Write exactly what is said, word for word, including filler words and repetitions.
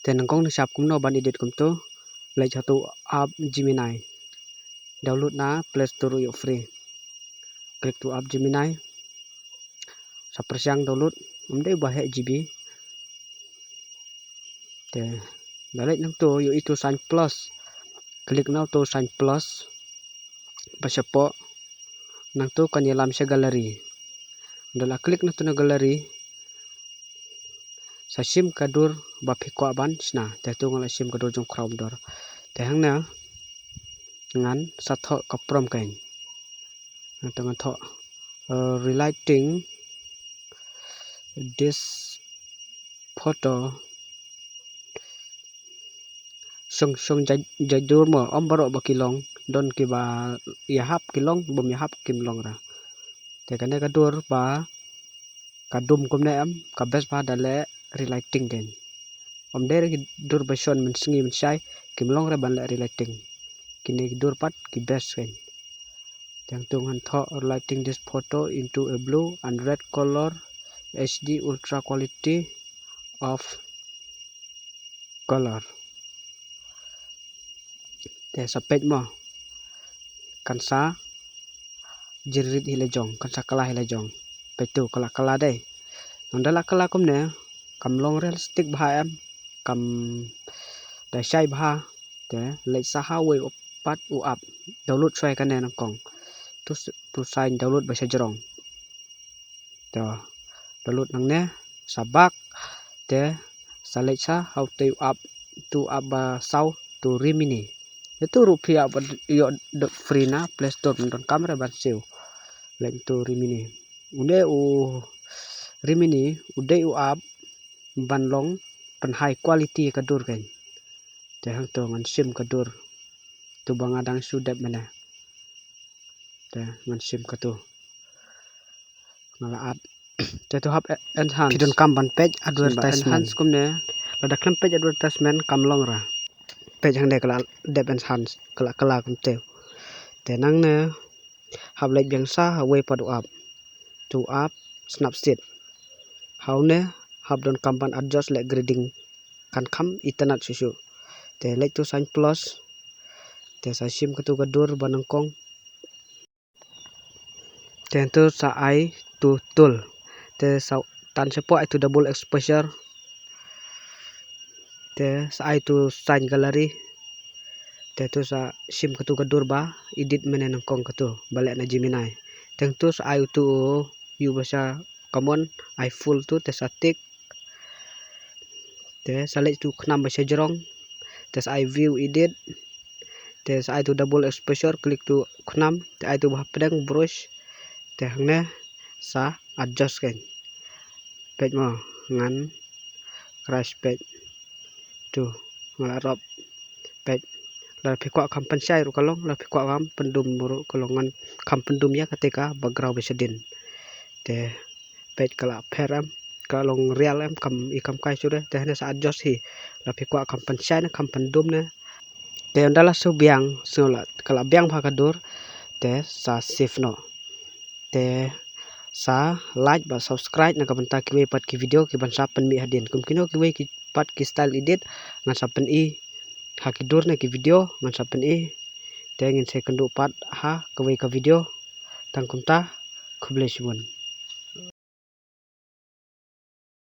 Te nyngkong ngi shap kumno ban edit kumto, leit ha uto u app Gemini. Download na Play Store, ïoh free. Click uto u app Gemini. Sa pyrshang download, ym dei ba heh G B. Te da leit nangto ïohi uto u sign plus. Click na uto u sign plus ba shapoh. Nangto kan ïalam sha gallery. Ynda la click na uto na gallery, sa shim ka dur ba phi kwah ban shna. Te to nga la shim ka dur jong u khraw umdor. Te hangne ngan sa thoh ka prompt kein. Nangto ngan thoh, eh, relighting this photo. Shong shong jai jai dur mo, ym baroh ba ki long, don kiba ïahap ki long, bym ïahap kim long ra. Te kane ka dur ba ka dum kumne em, ka best ba da leh relighting kein. Ym dei re ki dur ba shon mynsngi mynshai, kim long re ban leh relighting. Kine ki dur pat ki best kein. Te hangto ngan thoh relighting this photo into a blue and red color, H D ultra quality of color. Te sa peit mo. Kan sa jyrrit hi la jong, kan sa kylla hi la jong. Peit to ka la kylla dei. Nangta la kylla kumne, kam long realistic bha em, kam da shai bha. Te leit sa ha uwei pat u app, download shwa kane nyngkong. To s-, to sign download ba sha jrong. To download nangne, sa back, te sa leit sa ha uto u app, uto u app ba saw, uto u Remini. Ïa uto ruh phi ïoh ba, ïoh da free na Play Store, ym donkam re ban siew. Leit uto u Remini. Une u Remini u dei u app ban long pyn high quality ka dur kein. Te hangto ngan shim ka dur. To ba nga dang shu dep mynne. Te ngan shim kato. Nga la add. Te to hap e-, enhance. Phi donkam ban peit advertisement. Enhance kumne. Lada khlem peit advertisement kam long ra. Peit hangne ka la dep enhance, ka la, ka la kumte. Te nangne hap leit biang sa ha uwei pat u app. Uto u app Snapseed. Ha une hap donkam ban adjust leh grading kan kham itynnad shuh shuh. Te leit uto u sign plus. Te sa shim kato ka dur ba nyngkong. Te hangto sa ai uto u tool. Te sa tan shapoh ai uto u double exposure. Te sa ai uto u sign gallery. Te to sa shim kato ka dur ba edit mynne nyngkong kato ba leh na Gemini. Te hangto sa ai uto u, u ba sha common, ai full to, te sa tick. Te sa leit uto u khnam ba sha jrong. Te sa ai view edit. Te sa ai uto u double exposure, click uto u khnam. Te ai uto u ba hapdeng brush. Te hangne sa adjust kein. Peit mo, ngan crush peit. To, nga la rop. Peit. Lada phi kwah kham pynshai ruh ka long, lada phi kwah kham pyndum ruh ka long, ngan kham pyndum ïa kata ka background ba shadien. Te peit ka la pher em, ka long real em, kam i kam kai shuh re. Te hangne sa adjust hi. Lada phi kwah kham pynshai ne kham pyndum ne. Te ynda la shu biang, shu la, ka la biang bha ka dur. Te sa save noh. Te sa like bad subscribe na ka bynta kiwei pat ki video kiban sa pynmih hadien. Kum kino kiwei ki pat ki style edit ngan sa pyni ha ki dur ne ki video ngan sa pyni. Te ngin sa ïakynduh pat ha kawei ka video. Tang kumta, khublei shibun.